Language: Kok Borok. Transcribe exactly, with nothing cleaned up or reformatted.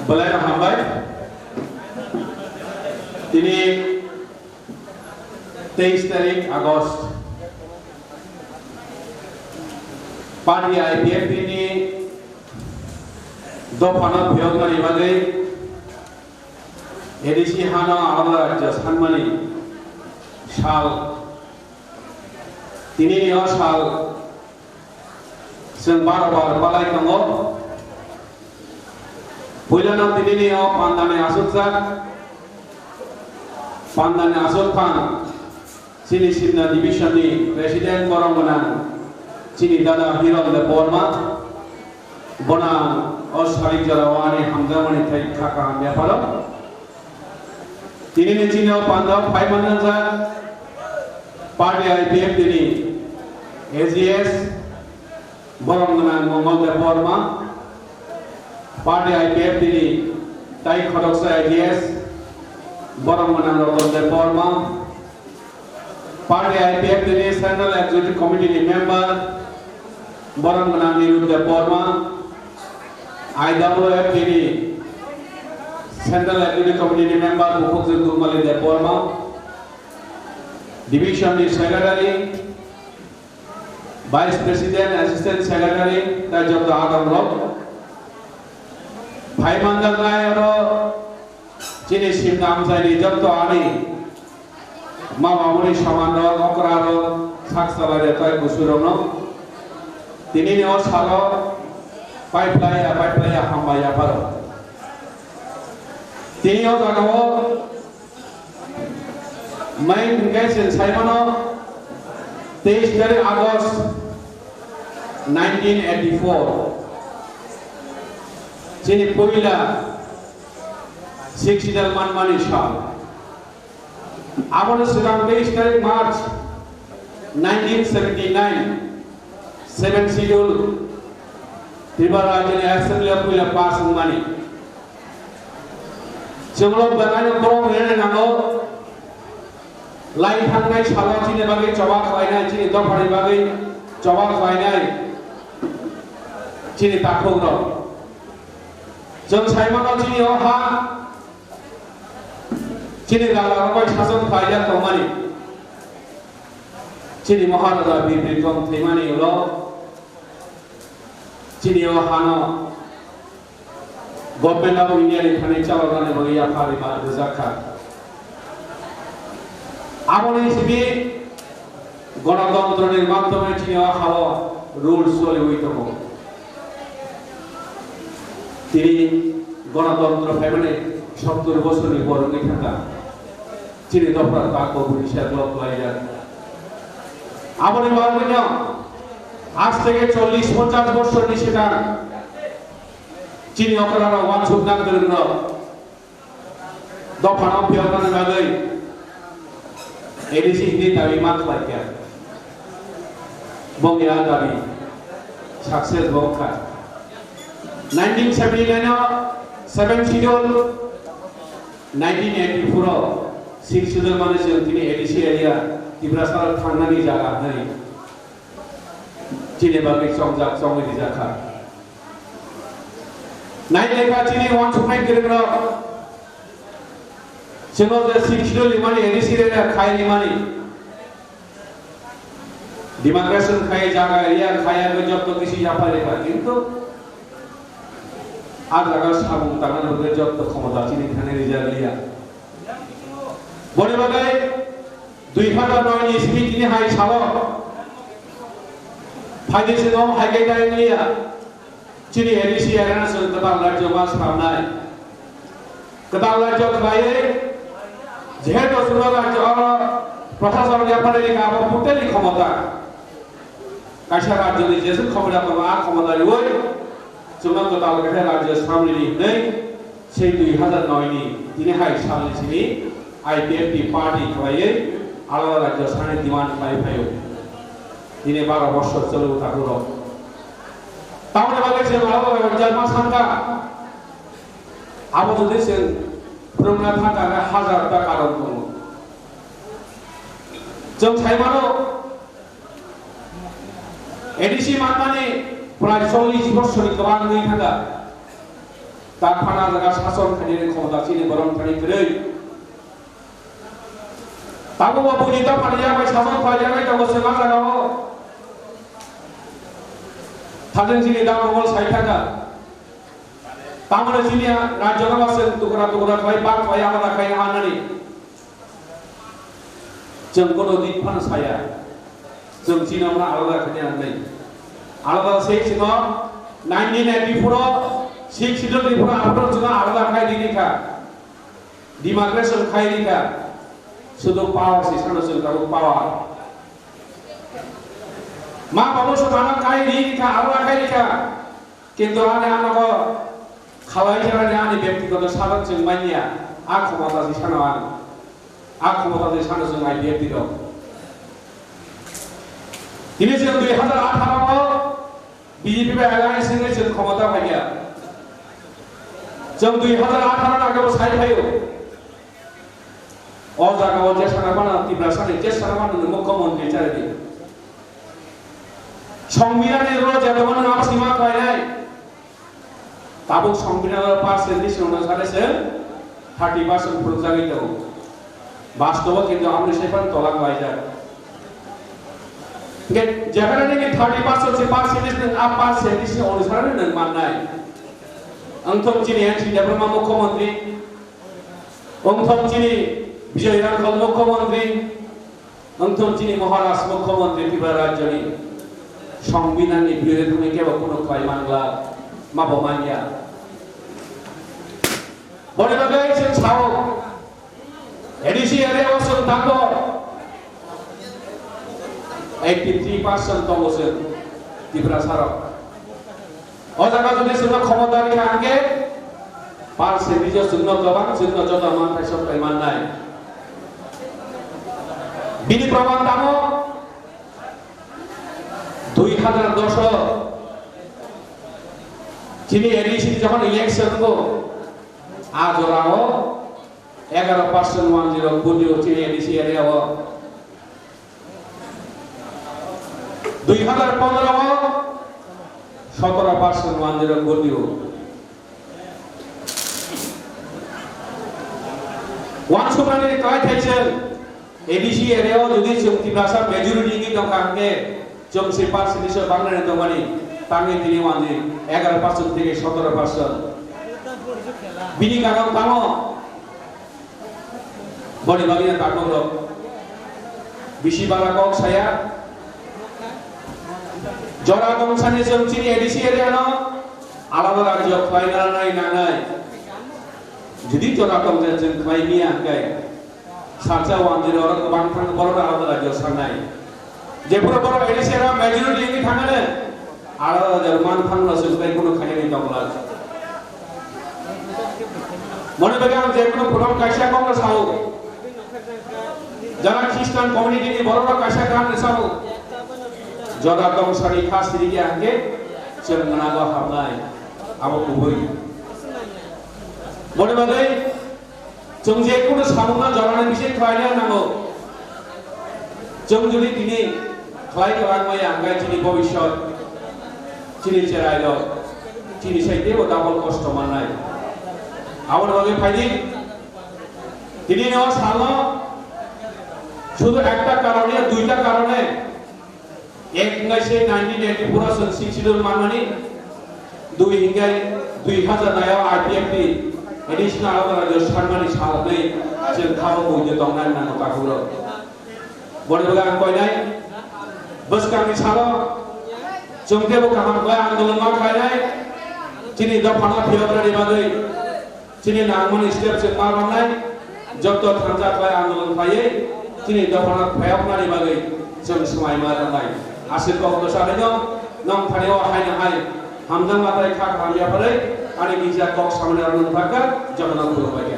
Belai hambai. Tini teis tarik August. Party I P F T ni dophano phiyoknani bagwi A D C hano alada rajya sanmani sal. Tinini o sal chwng bar bar palai tongo. Puilano tinini o pandani aswkjak, pandani aswk phan chini Simna division ni president borok gwnang chini dada Hiron Debbarma, bono o sari jorao ani hamjakmani tei kha kaham yapharo. Tinini chini o pandao phai manjak party I P F T ni A G S, borom gwnang Mongol Debbarma, party I P F T ni tai khoroksa A G S, borom gwnang Roton Debbarma, party I P F T ni Central Executive Committee ni member, borom gwnang Niru Debbarma, I W F T ni Central Executive Committee ni member Bukhukjwk Dugmali Debbarma, division ni secretary, Vice President, Assistant Secretary, tei joto adongrok. Phai manjaknai oro chini Simna amchaini joto ani mama muni somanrok, okrarok, sak salai rok tei kusurokno tinini o salo paiplaiya, paiplaiya hambai yapharo. Tini o jagao Mai hwnkhe chwng sai mano, teis tarik August nineteen eighty-four, chini puila Sixth Schedule manmani sal. Aboni swkang teis tarik March nineteen seventy-nine, Seventh Schedule Tripura Rajyani Assembly o puila pass wngmani. Chwng rok belai no borok rwna nango. Lai thangnai salo chini bagwi choba khlainai, chini dophani bagwi choba khlainai chini takhuk rok. Chwng sai mano chini o ha chini raja rok bai sasok khlaijak tongmani. Chini Maharaja Bir Bikrom thwimani ulo chini o hano Government of India ni thani chaloknani bagwi yapharwi ma rwjak kha. Aboni simi gonotontro ni madhyome chini o hao rules choliwi tongo. Tini gonotontro phaimani sottur bosorni bor wngwi thangkha. Chini dophra tak bo buini se block khlaijak. Aboni bagwino aaj theke chollish ponchash bosorni swkang chini okrarok uansukna kwrwngrok dophano phiyoknani bagwi A D C hwnwi dabi ma khlaikha. Bongni a dabi success bo wngkha. Nineteen seventy-nine o Seventh Schedule, nineteen eighty-four o Sixth Schedule mane chwng tini A D C area Tiprasa thangnani jaga hwnwi chini bagwi chongjak chongwi rijak kha. Nai lekha chini uansuknai kwrwngrok chwngno je Sixth Schedule rimani, A D C area khai rimani, demarcation khai jaga area khai agwi jotto kisi yaphai lekha, kintu a jaga samung tangnani bagwi jotto khomota chini thani rijak liya. Boni bagwi dui hazar noi ni simi tini hai salo phaidi sino hai khe dai liya. Chini A D C area no chwng kwtal rajyo ma swnamnai. Kwtal rajyo khlaiwi jehetu chwngno rajyo oro prashason yapharwi rikha abo puteli khomota. Kaisa rajyoni jesuk khomota tongo, a khomota riwi chwngno kwtal khe rajyo samrini hwnwi sei dui hazar noi ni tini hai salni simi I P F T party khlaiwi alada rajyo sani demand khlai phaio. Tini baro bosor chwlwi takhurok. Tamoni bagwi chwng alada rajyo ma sangkha. Abo jodi chwng phwrwngna thangkha hwnkhe hajar ta karon tongo. Chwng sai mano, A D C manmani prai chollish bosorni kwbang wngwi thangkha. Ta phana jaga sason khainani khomota chini borok thani kwrwi. Tabukbo buini dophani yak bai sason khlai jaknai tongo chwng a jagao. Thajeng chini da mongol sai thangkha. Tamoni chini rajyo no ba chwng tukra tukra khlai bak khlai alada khai hanani. Chwng kono dik phano saya. Chwng chini omo alada khaina nangnai. Alada se chwng nineteen eighty-four o Sixth Schedule Tripura after chwng alada khai di kha. Demarcation khai di kha. Sudu power si sano chwng tabuk power. Ma babu se mano khai di kha, alada khai di kha. Kintu ani ano ko khalai jani ani byaktigoto sadak chwng manya, a khomota si sano ang. A khomota si sano chwng I P F T rok. Tini chwng dui hazar atharo o B J P bai alliance wngwi chwng khomota phaiya. Chwng dui hazar atharo ni age bo sai phaio. O jaga o je sana bana Tiprasa ni je sana bana ni mukhyamantri chari di. Songbidan ni role jadon no sima khlainai. Tabuk songbidan o percentage ni onusare se thirty percent phurukjagwi tongo. Bastobo kintu amoni sai phano tola khlaijak. Hingke jephane nini thirty percent se percentage nwng a percentage ni onusare nwng mannai. Wngthok chini N C Debbarma mukhyamantri, wngthok chini Bijoy Rangkhal mukhyamantri, wngthok chini Maharaj mukhyamantri Tripura rajyoni songbidan ni birodhi thangwi kebo kunu khlai mangla, ma bo manya. Boni bagwi chwng sao, A D C area o chwng tango eighty three percent tongo chwng Tiprasa rok. O jaga jodi chwngno khomota rikha hwnkhe percentage o chwngno kwbang, chwngno joto manthai sokthai mannai. Bini proman tamo dui hazar dos o chini A D C ni jokhon election wngkho, a jorao egaro percent manjirok butio chini A D C area o. Dui hazar pondro o sotoro percent manjirok butio. Wansukmani kwlai thaising, A D C area o jodi chwng Tiprasa majority wngwi tongkha hwnkhe, chwng se percent ni se bangnani tongmani, tangwi tini wanjwi egaro percent theke sotoro percent. Bini karon tamo? Boni bagwi no takhuk rok bisi bara kok saya. Jora tongsani chwng chini A D C area no alada rajyo khlaina nai nangnai. Jodi jora tongsa chwng khlai miya hwnkhe, salsa wanjwirok oro kwbang thang borok alada rajyo sangnai. Jephuru borok A D C area majority wngwi thangmani, alada rajyo man thangno chwng tei kunu khainani tongla. Mone bagwi ang jekunu program kaisa kokno sao. Jara Christian community ni borok rok kaisa gan ni sabo. Joda tong sari kha siri ya hwnkhe chwng mwnabo habnai. Abo kubui. Boni bagwi chwng je kunu samungno jorani bising khlaina nango. Chwng jodi tini khlai kwlangmaya hwnkhe chini bobiswt, chini cherairok, chini sai teibo double kosto mannai. Aboni bagwi phaidi. Tini o salo শুধু একটা কারণে, দুইটা কারণে, এক হইছে nineteen eighty-four o chwng Sixth Schedule manmani, dui hingke dui hazar nai o I P F T additional alada rajyo sanmani salnwi chwng khabo buino tongnai nango takhuk rok. Boni bagwi ang koinai bwskangni salo chwng teibo kaham khlai andolon ma khlainai chini dophano phiyoknani bagwi. Chini nangmani step se ma rwnai, joto thansa khlai andolon khlaiwi, chini dophano phayoknani bagwi chwng swmai ma rwnai. Aswk kok bwsa haino, nong thani o haino hai, hamjakma tei kha kaham yapharwi, ani kisa kok samani rwna thangkha, jotono khulumbai kha.